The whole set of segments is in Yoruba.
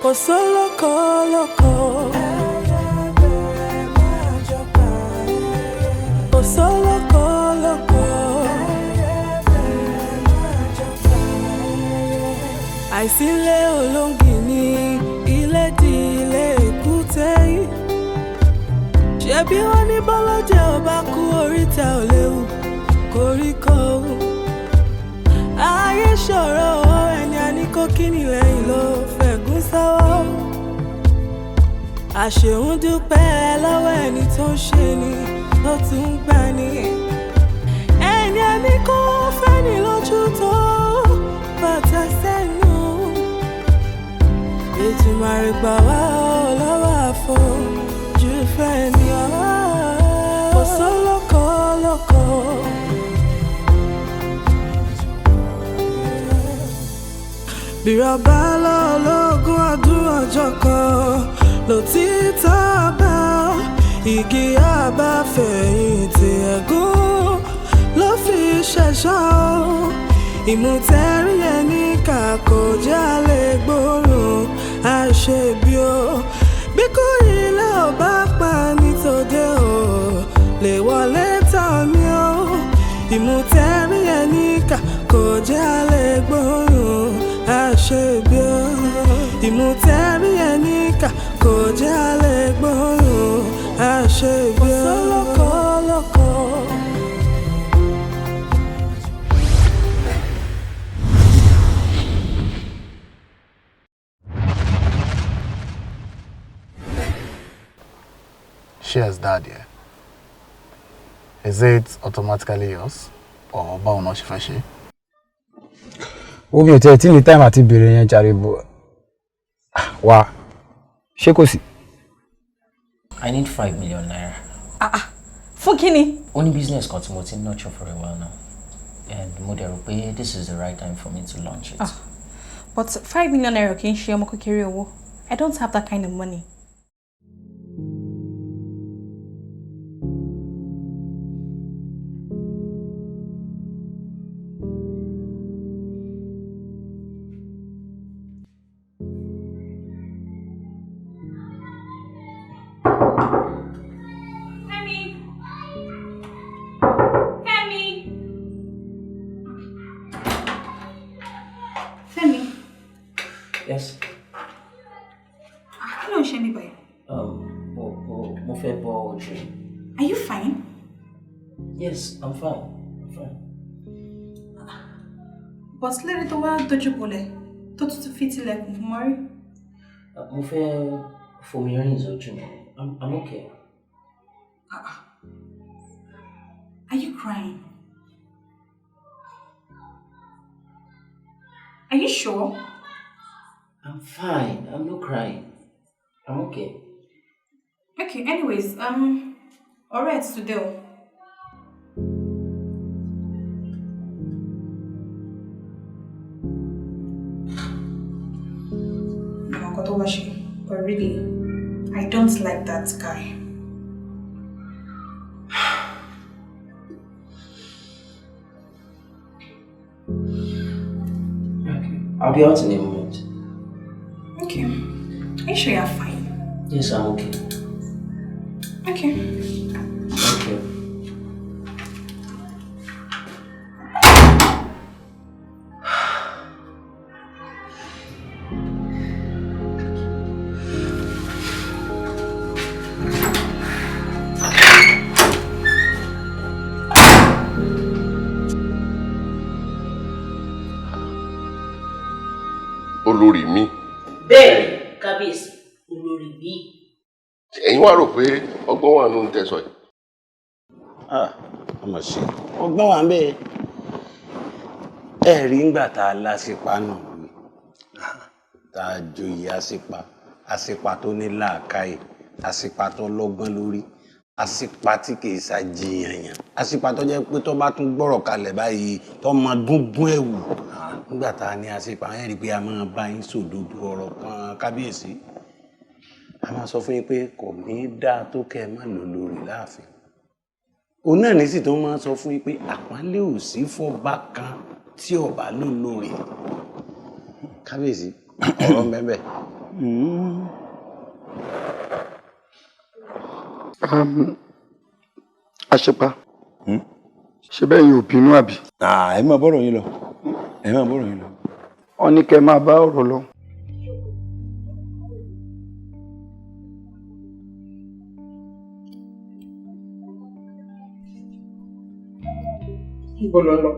Kò sólókò lóko. Kò sólókò lóko. Àìsílẹ̀ olóńgì ní ilé di ilé èkúté yìí. Ṣebí wọ́n ní bọ́lọ́jẹ́ ò bá kú, oríta ò léwu koríko. Ayé ṣòro, ẹni a ní kó kíni lẹ́yìn ló fẹ̀gún sọ́wọ́. Àṣehùn dúpẹ́ lọ́wọ́ ẹni tó ń ṣe ni tó tún ń gbà ní. Ẹni a ní kó fẹ́ni lójú tó bàtà sẹ́nu. Ètùmàrè gbà wá ọ́ lọ́wọ́ àfojú fẹ́ ni ọ́. Kò sólókò lóko. Bírọ̀bá lọ́lọ́gún ọdún, ọjọ́ kan lòtítọ́ bá igi àbáfẹ̀yìntì, ẹ̀gún ló fi ṣẹ̀ṣọ́. Ìmùtẹ́rí ẹni kà kò jálè gbòòrùn àṣebí o. Bí kò ilé ò bá pa nítòde o, lè wọlé tán mi o. Ìmùtẹ́rí ẹni kà kò jálè gbòòrùn àṣebí o. Ìmùtẹ́rí ẹni kà kò jálè gbòòrùn àṣebí o. Kò sólókò lóko. Shares dad yẹn, is it automatically yours or báwo náà ṣe fẹ́ ṣe? Ó mi ò tẹ́ tí ní time àti béèrè yẹn jàre bò wá, ṣé kò sí? I need ₦5 million. Ah ah, fún kíni? Ó ní business kan tí mo ti ń nurture for a while now, and mo dẹ̀ rò pé this is the right time for me to launch it. Ah, but ₦5 million kì í ṣe ọmọ kékeré owó. I don't have that kind of money. Fẹ́mi! Fẹ́mi! Fẹ́mi! Yes. Ah, kí ló ń ṣe níbẹ̀? Mo fẹ́ bọ́ ojú. Are you fine? Yes, I'm fine. I'm fine. But lérí tó wá dojú bolẹ̀ tó tuntun fi tilẹ̀kùn fún mọ́rí. Mo fẹ́ fomi rinse ojú mi. I'm okay. Ah ah. Are you crying? Are you sure? I'm fine. I'm not crying. I'm okay. Okay, anyways, alright, today. O. Nǹkan tó wá ṣe, but really, I don't like that guy. Okay. I'll be out in a moment. Okay. Are you sure you're fine? Yes, I'm okay. Okay. Thank you. Olórí mi. Bẹ́ẹ̀ni, kábíyèsí, olórí mi. Ẹ̀yin wá rò pé ọgbọ́n wà nínú tẹ̀sán yìí? Ah, ọmọ ṣe ọgbọ́n wà ń bẹ́ẹ̀. Ẹ rí ńgbà tá a láṣepá náà wí, tá a joyè àṣepa, àṣepa tó ní làákàyè, àṣepa tó lọ́gbọ́n lórí, àṣepa tí kì í ṣàjìyànyàn, àṣepa tó jẹ́ pé tó bá tún gbọ́rọ̀ kalẹ̀ báyìí tó máa gúngún ẹ̀wù. Nígbà tá a ní àṣepa ẹ rí i pé a máa bá yín sòdodo ọ̀rọ̀ kan, kábíyèsí. A máa sọ fún yín pé kò ní í dáa tó kẹ́ ẹ má lò lórí láàfin. Òun náà ní sì tó máa sọ fún yín pé àpọ́nlé ò sí fọ́ba kan tí ọba ló lórí. Kábíyèsí, ọ̀rọ̀ mẹ́bẹ̀. Àṣepa, ṣe bẹ́ẹ̀ yóò bínú àbí? Ẹ máa bọ́rọ̀ yín lọ, ẹ máa bọ́rọ̀ yín lọ. Wọ́n ní kẹ́ máa bá ọ̀rọ̀ lọ. Níbo ló ń lọ?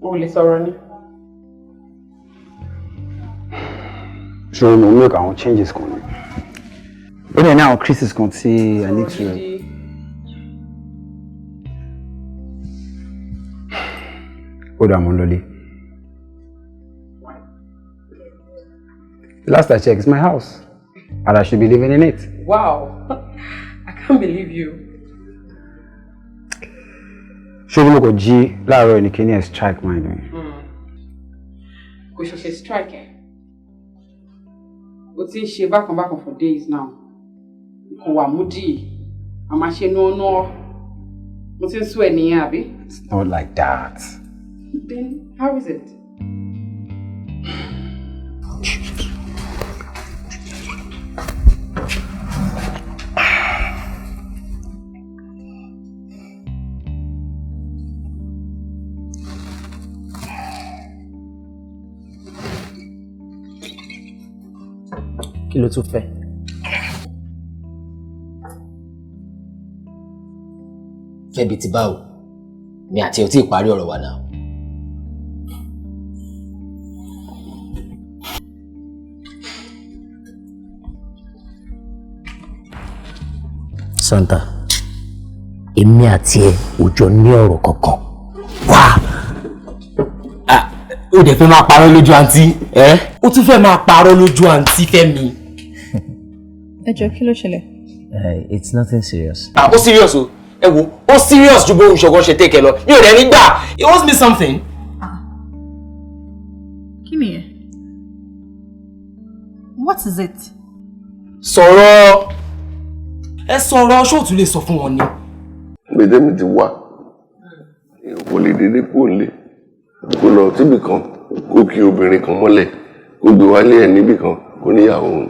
O ò lè sọ̀rọ̀ ni. Ṣòro mo make àwọn changes kan ni. Ó dẹ̀ ní àwọn crisis kan tí I need to. Ó dà, mo ń lọlé. Last I checked, it's my house and I should be living in it. Wow, I can't believe you. Ṣé mo kò jí láàárọ̀ ní kíní ẹ̀ strike mind mi? Kò ṣẹ̀ṣẹ̀ strike ẹ̀. O ti ń ṣe bákan bákan for days now. Kò wà moody. A máa ṣe nú-ọ́. Mo ti ń sú ẹ nìyẹn, àbí? It's not like that. Then how is it? Kí ló tún fẹ́? Fẹ́bi ti báwo? Mi àti ẹ̀ ò tí ì parí ọ̀rọ̀ wa náà. Santa, èmi àti ẹ ò jọ ní ọ̀rọ̀ kankan. Wá! Ó dẹ̀ fẹ́ máa parọ́ lójú àǹtí. Ó tún fẹ́ máa parọ́ lójú àǹtí Fẹ́mi. Ẹ jọ̀ọ́, kí ló ṣẹlẹ̀? It's nothing serious. Ah, ó serious o. Ẹ wo, ó serious ju bóun ṣọ̀kan ṣe take ẹ lọ. Mi ò dẹ̀ ní gbà. He owes me something. Kí nìyẹn? What is it? Sọ̀rọ̀. Ẹ sọ̀rọ̀, ṣó tún lè sọ fún wọn ni? Gbèdémi ti wá, kò lè dédé kúrò nílé kó lọ síbì kan, kó kí obìnrin kan mọ́lẹ̀, kó gbé wálé ẹ̀ níbì kan, kó níyàwó òun.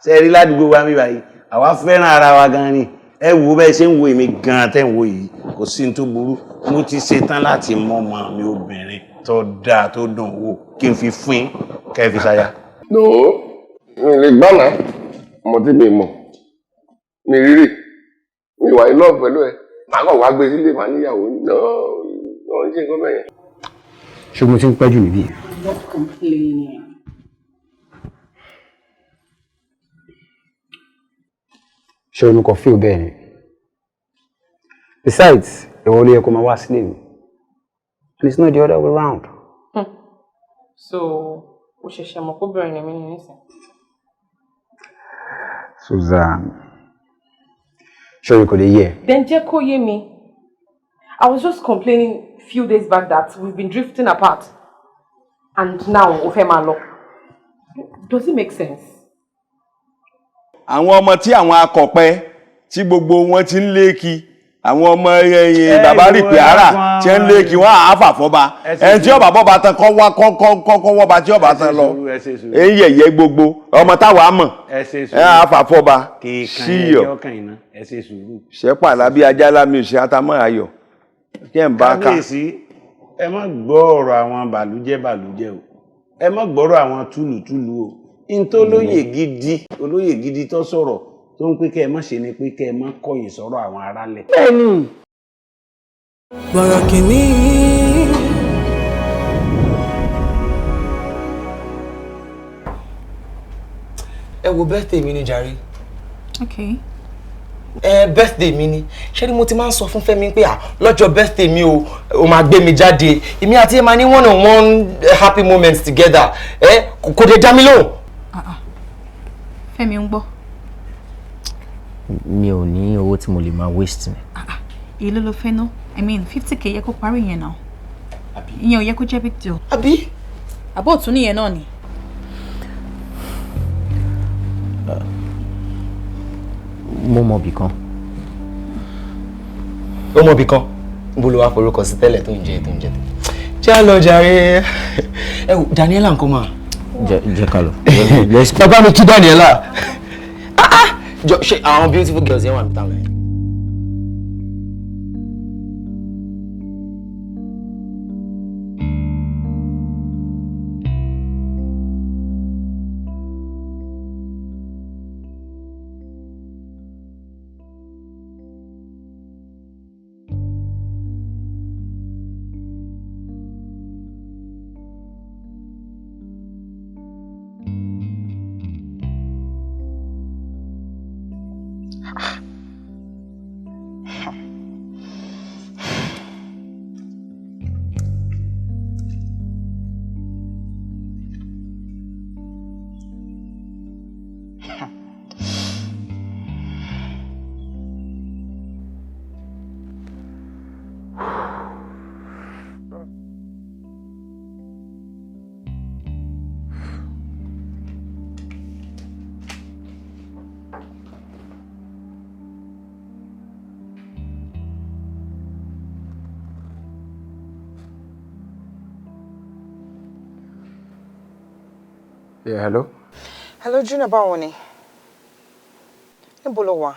Ṣe rí ládùúgbò wa mi báyìí, àwa fẹ́ràn ara wa gan ni. Ẹ wo bẹ́ẹ̀ ṣe ń wo èmi gan tẹ́ ń wo yìí, kò sí ní tó burú. Mo ti ṣetán láti mọ ọmọ mi obìnrin tó dáa tó dùn wò kí n fi fún yín kẹ́ ẹ fi ṣaya. No, mi lè gbà náà. Ọmọ tí mi mọ̀ mi rírì mi wà in love pẹ̀lú ẹ, màá kàn wá gbé sílé, màá níyàwó náà wọ́n ń ṣe nǹkan bẹ́ẹ̀ yẹn. Ṣé mo ti ń pẹ́ jù níbí? Stop complaining. Ṣé o kò feel bẹ́ẹ̀ ni? Besides, ìwọ ló yẹ kó máa wá sílé mi. And it's not the other way round. So, o ṣẹ̀ṣẹ̀ mọ̀ kóbìnrin ni mí ní nísìn. Susan, ṣé o kò lè yé ẹ? Then jẹ́ kó yé mi. I was just complaining few days back that we've been drifting apart. And now o fẹ́ máa lọ. Does it make sense? Àwọn ọmọ tí àwọn akọ̀pẹ tí gbogbo wọn ti ń léèkì, àwọn ọmọ ẹyẹ bàbá rìpì ara tí ń léèkì, wọn àá fà fọba ẹni tí ọba bọba tán kọ́ wá kọ́ wọ́ba tí ọba tán lọ èyí yẹ̀yẹ́ gbogbo ọmọ táwa mọ̀ ẹ àá fà fọba síyọ̀ ṣẹ́pà lábí ajá lámì òṣì àtàmọ́ ayọ̀ kí ẹ̀ ń bá ká. Kábíyèsí, ẹ má gbọ́ ọ̀rọ̀ àwọn bàlújẹ́ bàlújẹ́ o, ẹ má gbọ́rọ̀ àwọn túlùtúlù o. N tó lóye gidi, olóyè gidi tó sọ̀rọ̀ tó ń pé kẹ́ ẹ má ṣe ni pé kẹ́ ẹ má kọ̀yìn sọ̀rọ̀ àwọn aráàlẹ̀. Bẹ́ẹ̀ni. Bọ̀rọ̀ kìíní. Ẹ wo, birthday mi ni jàre. Okay. Ẹ birthday mi ni. Ṣé ni mo ti máa ń sọ fún Fẹ́mi pé à lọ́jọ́ birthday mi o, o máa gbé mi jáde, èmi àti ẹ máa ní one on one happy moments together. Ẹ kò dé dá mi lóhùn. Fẹ́mi ń gbọ́. Mi ò ní owó tí mo lè máa waste ni. Èló ló fẹ́ ná? I mean, 50K yẹ kó parí yẹn náà. Ìyẹn ò yẹ kó jẹ́ big deal. Àbí? Àbó òtún nìyẹn náà ni. Mo mọ ibì kan. Ó mọ ibì kan. Níbo ló wá forúkọ sí tẹ́lẹ̀ tó ń jẹ tó ń jẹ? Já lọ jàre. Ẹ wò, Daniela ńkọ́ mà? Jẹ́ ká lọ. Let's go. Bàbá mi kí Daniela. Ah ah! Jọ ṣe àwọn beautiful girls yẹn wà níta lọ yẹn. Yeah, hello. Hello, Junior, báwo ni? Níbo lo wà?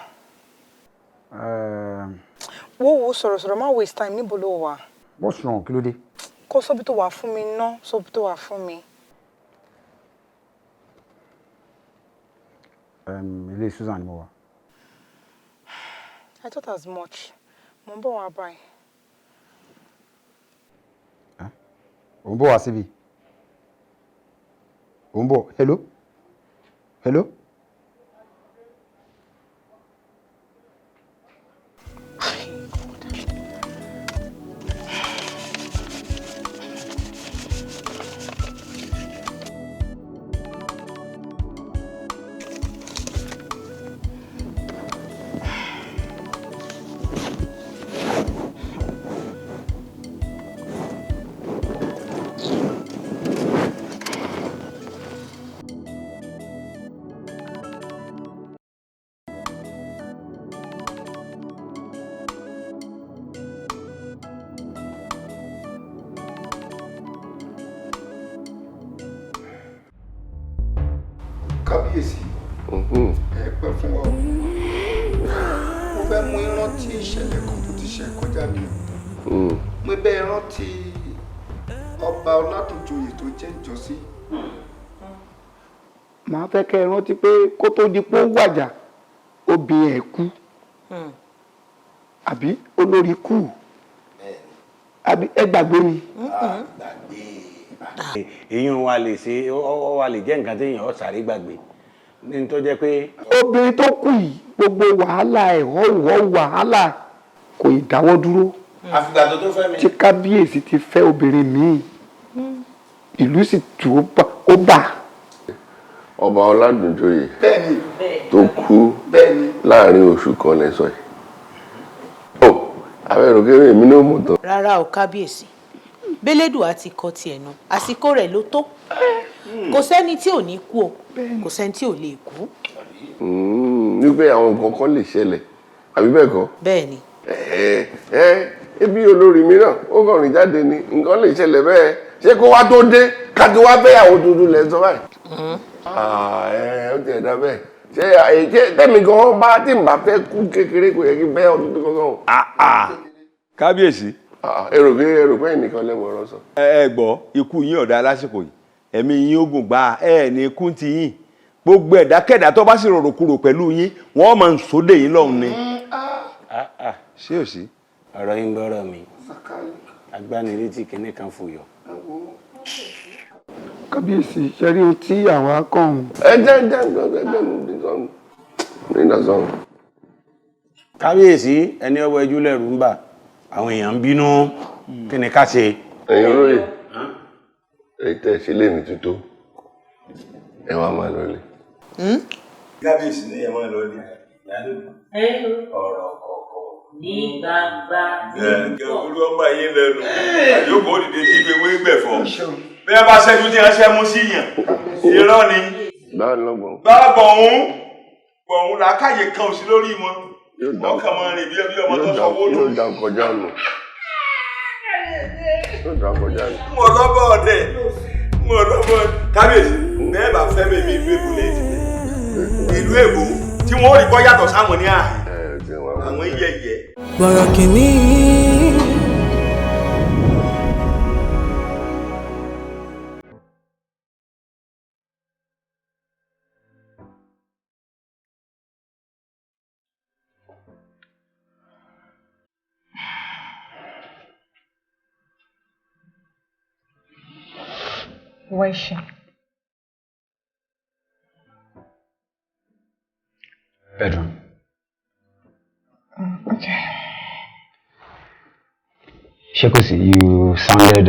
Wo wo, sọ̀rọ̀sọ̀rọ̀, má waste time, níbo lo wà? What's wrong? Kí ló dé? Kó sọ́bi tó wà fún mi ná, sọ́bi tó wà fún mi. Ilé Susan ni mo wà. I thought as much. Mo ń bọ̀ wá báyìí. Ò ń bọ̀ wá síbi. Ò ń bọ̀. Hello? Hello? Kábíyèsí, ẹ pẹ́ fún wa o. Mo fẹ́ mú yín rántí ìṣẹ̀lẹ̀ kan tó ti ṣe kọjá ni o. Mo bẹ́ẹ̀ rántí ọba Ọlátúnjoyè tó jẹ́ ìjọsí. Màá fẹ́ kẹ́ ẹ rántí pé kó tó di pé ó wàjà, obìnrin ẹ̀ kú, àbí olórí kú, àbí ẹ gbàgbé ni. Èyí wa lè ṣe ọ wa lè jẹ́ nǹkan téèyàn ó sáré gbàgbé ní tó jẹ́ pé. Obìnrin tó kù yìí, gbogbo wàhálà ẹ̀ họ́wùhọ́wù wàhálà kò ì dáwọ́ dúró. Àfìgbà tó tó fẹ́ mi. Tí kábíyèsí ti fẹ́ obìnrin míì, ìlú sì tù ó bà. Ọba Ọládùnjoyè Bẹ́ẹ̀ni. tó kú láàrin oṣù kan lẹ́sọ̀ yìí. Ó abẹ́rù kéré èmi náà mọ̀ tán. Rárá o, kábíyèsí, bẹ́lẹ́dùà ti kọ tiẹ̀ nu, àsìkò rẹ̀ ló tó. Kò sẹ́ni tí ò ní kú o, kò sẹ́ni tí ò lè kú. Wípé àwọn nǹkan kan lè ṣẹlẹ̀, àbí bẹ́ẹ̀ kọ́? Bẹ́ẹ̀ ni. Ẹ ẹ, ebi olórí mi náà ó kàn rìn jáde ni, nǹkan lè ṣẹlẹ̀ bẹ́ẹ̀. Ṣé kó wá tó dé ká ti wá fẹ́yàwó tuntun lẹ̀ sọ báyìí? Ẹ ó tiẹ̀ dá bẹ́ẹ̀. Ṣé ṣé tẹ́mi gan bá tí n bá fẹ́ kú kékeré, kò yẹ kí n fẹ́ ọdún tó kankan o. Kábíyèsí. Èrò pé èrò pé ẹnìkan lẹ́mọ̀ ọ̀rọ̀ sọ. Ẹ gbọ́, ikú yín ọ̀dà lásìkò yìí, ẹ̀mí yín ogun gbà, ẹ ní ikú ti yín. Gbogbo ẹ̀dákẹ́dá tó bá sì rorò kúrò pẹ̀lú yín, wọ́n máa ń sóde yín lọ́hùn ni. Ṣé ò sí? Ọ̀rọ̀ yín gbọ́rọ̀ mi, agbanilétí kinní kan fòyọ̀. Kábíyèsí, ṣe rí ohun tí àwa kàn ń. Ẹ jẹ́ jẹ́ jẹ́ jẹ́ ní ìdásọ́run. Kábíyèsí, ẹni ọwọ́ ẹjú lẹ́rù ń bà, àwọn èèyàn ń bínú, kí ni ká ṣe? Ẹ̀yin olóyè, èyí tẹ́ ẹ ṣe lé mi tútó, ẹ wá máa lọ ilé. Kábíyèsí ní ẹ máa lọ ilé. Ọ̀rọ̀ kọ̀ọ̀kan. Ní gbangba. Ẹ olú ọmọ yín lẹ́nu àyókò òdìdé tí ìgbé wé gbẹ̀fọ́ bí wọ́n bá ṣẹ́jú tí wọ́n ṣẹ́ mú sí yàn, irọ́ ni. Báwo lọ́gbọ̀n? Bá gbọ̀hún gbọ̀hún làákàyè kan ò sí lórí wọn, wọ́n kàn máa rìn bí ọmọ tó sanwó lù. Yóò dá kọjá nù. Yóò dá kọjá ni. Mo lọ́bọ̀ ọ̀dẹ, mo lọ́bọ̀ ọ̀dẹ. Kábíyèsí, bẹ́ẹ̀ bá fẹ́ mi ìlú èbó lẹ́yìn ìlú èbó tí wọ́n rí kọ́ yàtọ̀ sáwọn ní àhìn. Àwọn yẹ̀yẹ́. Bọ̀rọ̀ kìíní. Where is she? Bedroom. Okay. Shekosi, you sounded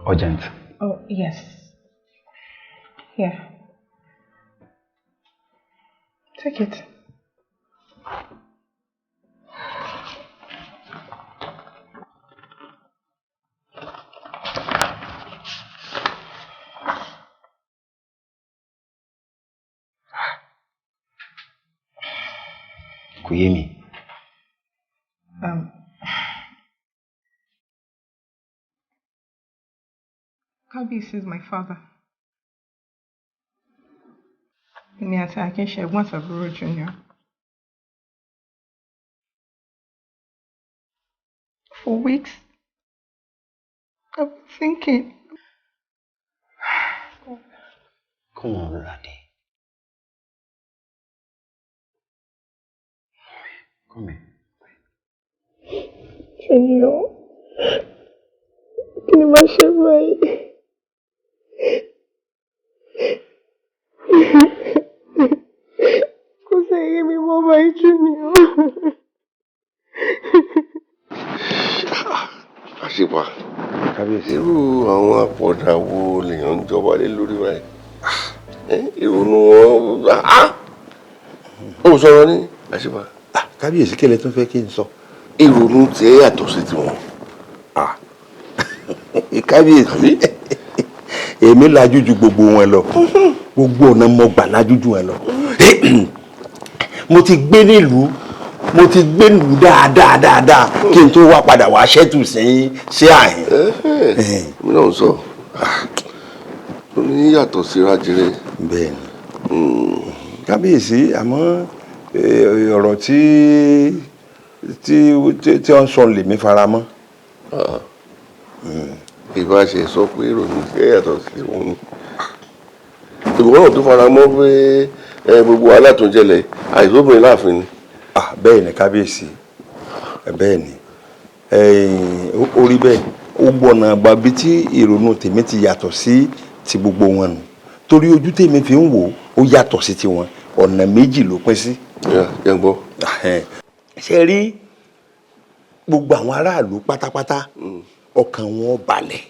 urgent. Oh, yes. Here. Take it. Kò yé mi. Kábíyèsí is my father. Èmi àti Akin ṣe ẹ̀gbọ́n àtàbúrò junior. For weeks, I've been thinking. Come on, Lade. Come here. Junior, kí ni màá ṣe báyìí? Kò sẹ́yìn mi mọ́ báyìí, Junior. Àṣìpà, irú àwọn àpọ̀dà wo lèèyàn ń jọba lé lórí báyìí? Ìrònú wọn ó sọ̀rọ̀ ní àṣìpà. Kábíyèsí, kí lẹ tún fẹ́ kí n sọ? Ìrònú tiẹ̀ yàtọ̀ sí tiwọn. Kábíyèsí, èmi lajú ju gbogbo wọn lọ. Gbogbo ọ̀nà mo gbà lajú ju wọn lọ. Mo ti gbé nílùú, mo ti gbé nílùú dáadáa dáadáa kí n tó wá padà wá ṣẹ́tù sí sí àhín. Mi náà sọ, ó ní yàtọ̀ síra jẹrẹ. Bẹ́ẹ̀ni, kábíyèsí, àmọ́ ọ̀rọ̀ tí tí tí wọ́n sọ lèmi fara mọ́. Ìbá ṣe sọ pé ìròyìn tí yàtọ̀ sí wọn ni ìwọ náà tó fara mọ́ pé gbogbo wàhálà tó ń jẹlẹ̀ àìsóbìnrin láàfin ni. Bẹ́ẹ̀ ni kábíyèsí, bẹ́ẹ̀ ni ó rí bẹ́ẹ̀. Ó gbọ́nà àgbàbí tí ìrònú tèmi ti yàtọ̀ sí ti gbogbo wọn nù, torí ojú tèmi fi ń wò ó yàtọ̀ sí tiwọn. Ọ̀nà méjì ló pín sí. Ṣe rí gbogbo àwọn aráàlú pátápátá ọkàn wọn balẹ̀,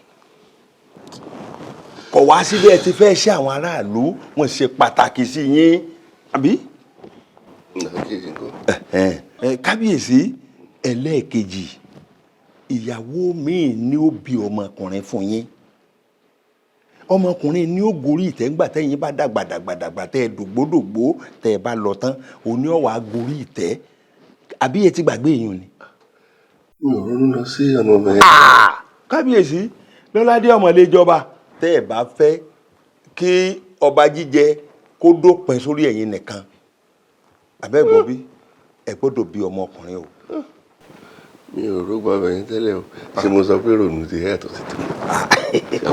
kò wá síbẹ̀ tí fẹ́ ṣe àwọn aráàlú wọn ṣe pàtàkì sí yín àbí. Kábíyèsí, ẹlẹ́ẹ̀kejì, ìyàwó míì ní ó bí ọmọkùnrin fún yín. Ọmọkùnrin ní ó gorí ìtẹ́ ńgbà tẹ́yìn bá dàgbà dàgbà dàgbà tẹ́ ẹ dògbódògbó tẹ́ ẹ bá lọ tán, òní ọ̀wà gorí ìtẹ́. Àbí ẹ ti gbàgbé èèyàn ni. Mi ò ronú lọ sí ọ̀nà ọbẹ̀. Kábíyèsí, Lọ́ládé ọmọlẹ́jọba, tẹ́ ẹ bá fẹ́ kí ọba jíjẹ kó dópin sórí ẹ̀yin nìkan, àbẹ́gbọ́ bí ẹ gbọ́dọ̀ bí ọmọkùnrin o. Mi ò rógbà bẹ̀yìn tẹ́lẹ̀ o, ṣé mo sọ pé ronú ti yàtọ̀ sí tiwọn.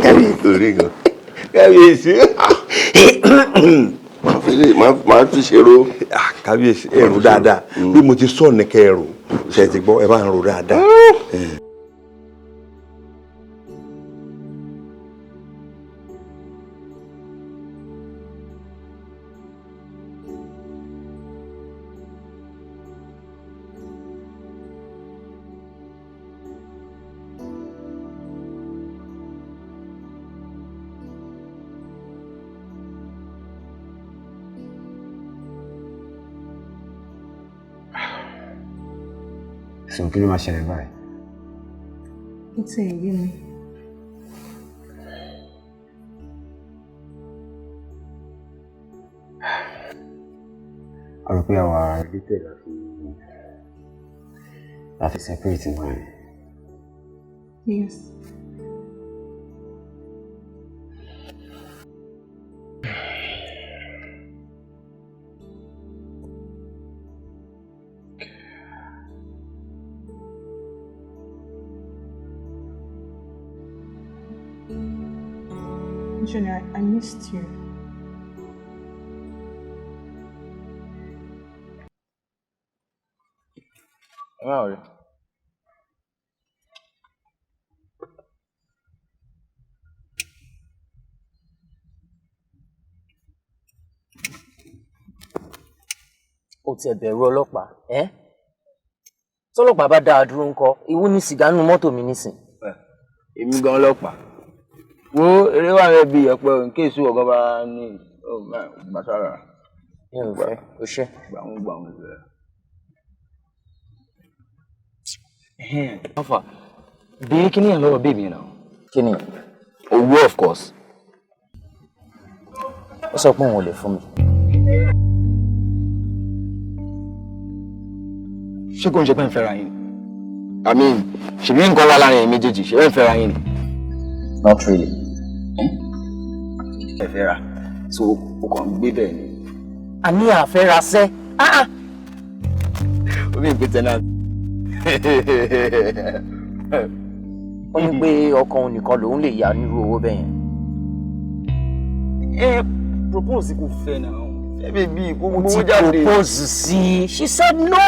Kábíyèsí gan. Kábíyèsí, màá tún ṣe ro. Kábíyèsí, ẹ rò dáadáa bí mo ti sọ ní kẹ́ ẹ rò, ṣe ti gbọ́, ẹ bá ń rò dáadáa. So kí ló máa ṣẹlẹ̀ báyìí? Ó ti ẹ̀ yé mi. A rò pé àwa related la fi separate nígbà yẹn. Yes. Junior, I missed you. Ẹ má worry. Ó tiẹ̀ bẹ̀rù ọlọ́pàá ẹ́, tọ́lọ́pàá bá dá a dúró ńkọ́? Ìwú ní sìgá nínú mọ́tò mi nísìn. Èmi gan ọlọ́pàá. Wo eré wà rẹ bí ọ̀pẹ òun kí èso ọ̀gá bá ní gbàsára. Mi ò fẹ́ o ṣe. Gbàmú gbàmú rẹ. Alpha, béèrè kí ni ẹ̀ lọ́wọ́ baby náà? Kí ni? Owó, of course. Ó sọ pé òun ò lè fún mi. Ṣé kò ń ṣe pé ń fẹ́ra yín? I mean, ṣèbí nǹkan wà láàrin ẹ̀yin méjèèjì, ṣe bẹ́ẹ̀ ń fẹ́ra yín ni? Not really. Ẹ fẹ́ra, so o kàn ń gbé bẹ́ẹ̀ ni. Àní àfẹ́ra sẹ́. Omi ìgbé tenant. Ó ní pé ọkọ òun nìkan lòun lè yá nírú owó bẹ́ẹ̀ yẹn. Ẹ propose kò fẹ́ náà. Fẹ́ bèbí kó Mo gbowó ti jáde. propose sí i. She said no.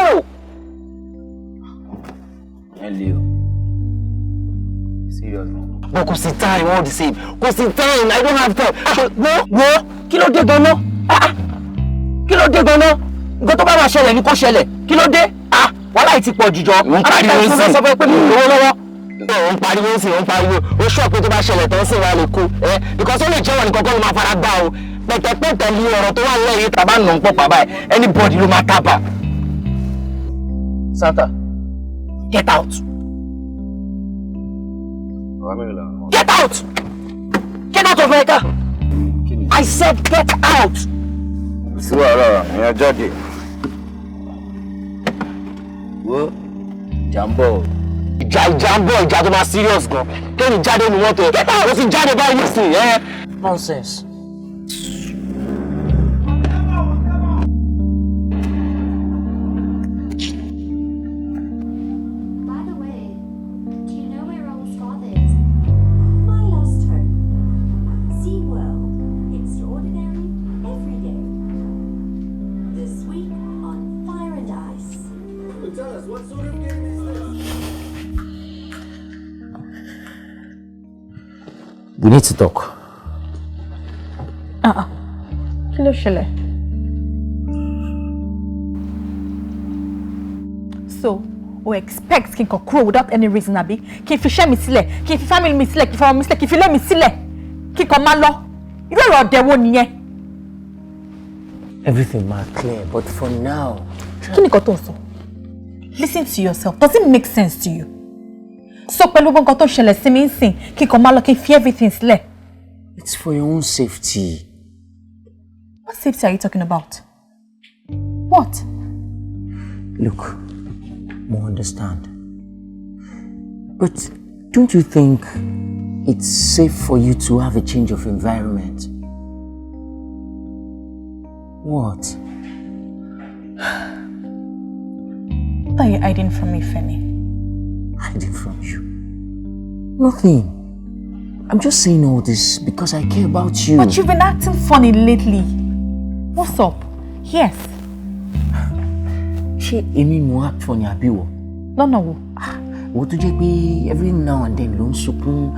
Ẹ lè o. Serious man. But kò sí time all the same. Kò sí time, I don't have time. Wo wo, kí ló dé gan-an? Ah, kí ló dé gan-an? Nǹkan tó bá máa ṣẹlẹ̀ ni kó ṣẹlẹ̀. Kí ló dé? Ah, wàhálà yìí ti pọ̀ jù jọ. Mo ń pariwo Aláìsàn sí. sọ fún ẹ pé mi ò lówó lọ́wọ́. Ó ń pariwo sí, ó ń pariwo. Ó ṣọ́ pé tó bá ṣẹlẹ̀ tán sí wa lè kú. Ẹ because ó lè jẹ́wọ́ nìkan kọ́ ló máa fara gbá o. Pẹ̀tẹ̀pẹ̀tẹ̀ ni ọ̀rọ̀ tó wà nílẹ̀ yìí tàbá nà ń pọ̀ pàbá ẹ̀. Anybody ló máa tábà. Santa, get out. Get out! Get out of my car! I said get out! Sí wàhálà, ìyẹn jáde. Wo ìjà ń bọ̀ o. Ìjà ń bọ̀, ìjà tó máa serious gan. Kéènì jáde nu mọ́tò. Get out! Ó ti jáde báyìí nísìnyí. Ẹ. Nonsense. By the way, do you know where Raoul's father is? My last home. SeaWorld. Extraordinary every day. This week on Fire and Ice. Tell us, what sort of game is this? We need to talk. Ah, ah. Kí ló ṣẹlẹ̀? So, o expect kí n kàn kúrò without any reason, àbí? Kí n fi iṣẹ́ mi sílẹ̀, kí n fi family mi sílẹ̀, kí n fi ọmọ mi sílẹ̀, kí n fi ilé mi sílẹ̀, kí n kàn máa lọ. Irú ọ̀rọ̀ ọ̀dẹ̀ wo nìyẹn? Everything ma clear, but for now. Kí ni nǹkan tó ń sọ? Listen to yourself. Does it make sense to you? So pẹ̀lú gbogbo nǹkan tó ṣẹlẹ̀ sí mi ń sìn, kí n kàn máa lọ, kí n fi everything sílẹ̀. It's for your own safety. What safety are you talking about? What? Look, mo understand. But don't you think it's safe for you to have a change of environment? What? What are you hiding from me, Femi? Hiding from you? Nothing. I'm just saying all this because I care about you. But you've been acting funny lately. What's up? Yes. Ṣé èmi mo act funny àbí wọ? Lọ́nà wo? Wọ́n tó jẹ́ pé every now and then ló ń sunkún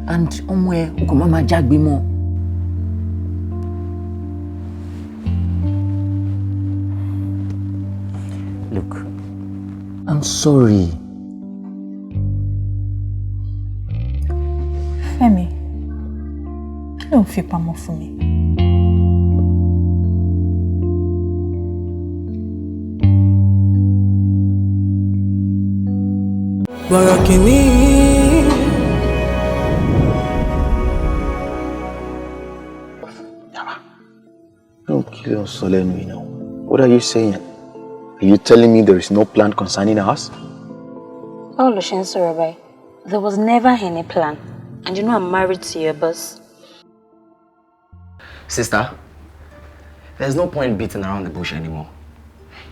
and ọmọ ẹ o kò má máa jágbe mọ́. Look, I'm sorry. Fẹ́mi, kí ló ń fi pamọ́ fún mi? Bọ̀rọ̀ kìíní. No, kí ló ń sọ lẹ́nu yìí náà? What are you saying? Are you telling me there is no plan concerning us? Báwo ló ṣe ń sọ̀rọ̀ báyìí? There was never any plan. And you know I'm married to your boss. Sister, there's no point beating around the bush anymore.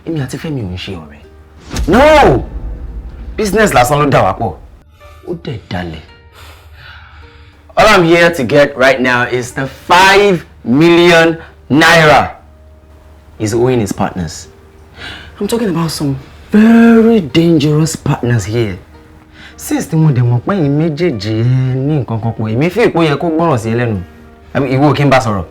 Èmi àti Fẹ́mi ò ń ṣe ọ̀rẹ́. No! Business lásán ló dà wá pọ̀. Ó dẹ̀ dalẹ̀. All I'm here to get right now is the 5 million naira he's owing his partners. I'm talking about some very dangerous partners here. Since tí mo dẹ̀ mọ̀ pé ẹ̀yin méjèèjì ẹ ní nǹkan kan pọ̀, èmi fi ìpò yẹ kó gbọ́ràn sí ẹ lẹ́nu. I mean, ìwọ kí n bá sọ̀rọ̀.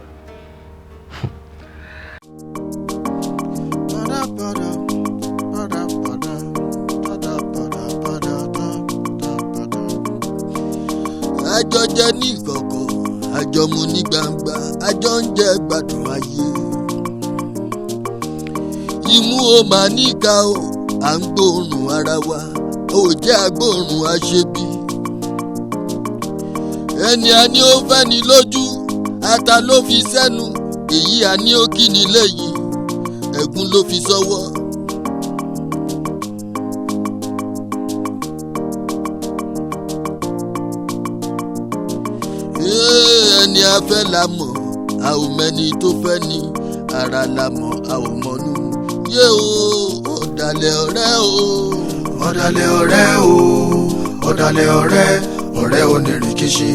Àjọ jẹ ní ìkọ̀kọ̀, àjọ mu ní gbangba, àjọ ń jẹ gbádùn ayé. Imú o máa níka o, à ń gbóòórùn ara wa, ò jẹ́ agbóòórùn aṣebi. Ẹni a ní ó fẹ́ ni lójú, ata ló fi sẹ́nu. Èyí a ní ó kí ni lẹ́yìn, ẹ̀gún ló fi sọ́wọ́. Ẹni a fẹ́ la mọ̀, a ò mẹ́ni tó fẹ́ ni. Ara la mọ̀, a ò mọ̀nú. Yé o, ọ̀dàlẹ̀ ọ̀rẹ́ o. Ọ̀dàlẹ̀ ọ̀rẹ́ o, ọ̀dàlẹ̀ ọ̀rẹ́, ọ̀rẹ́ onírìnkìṣì.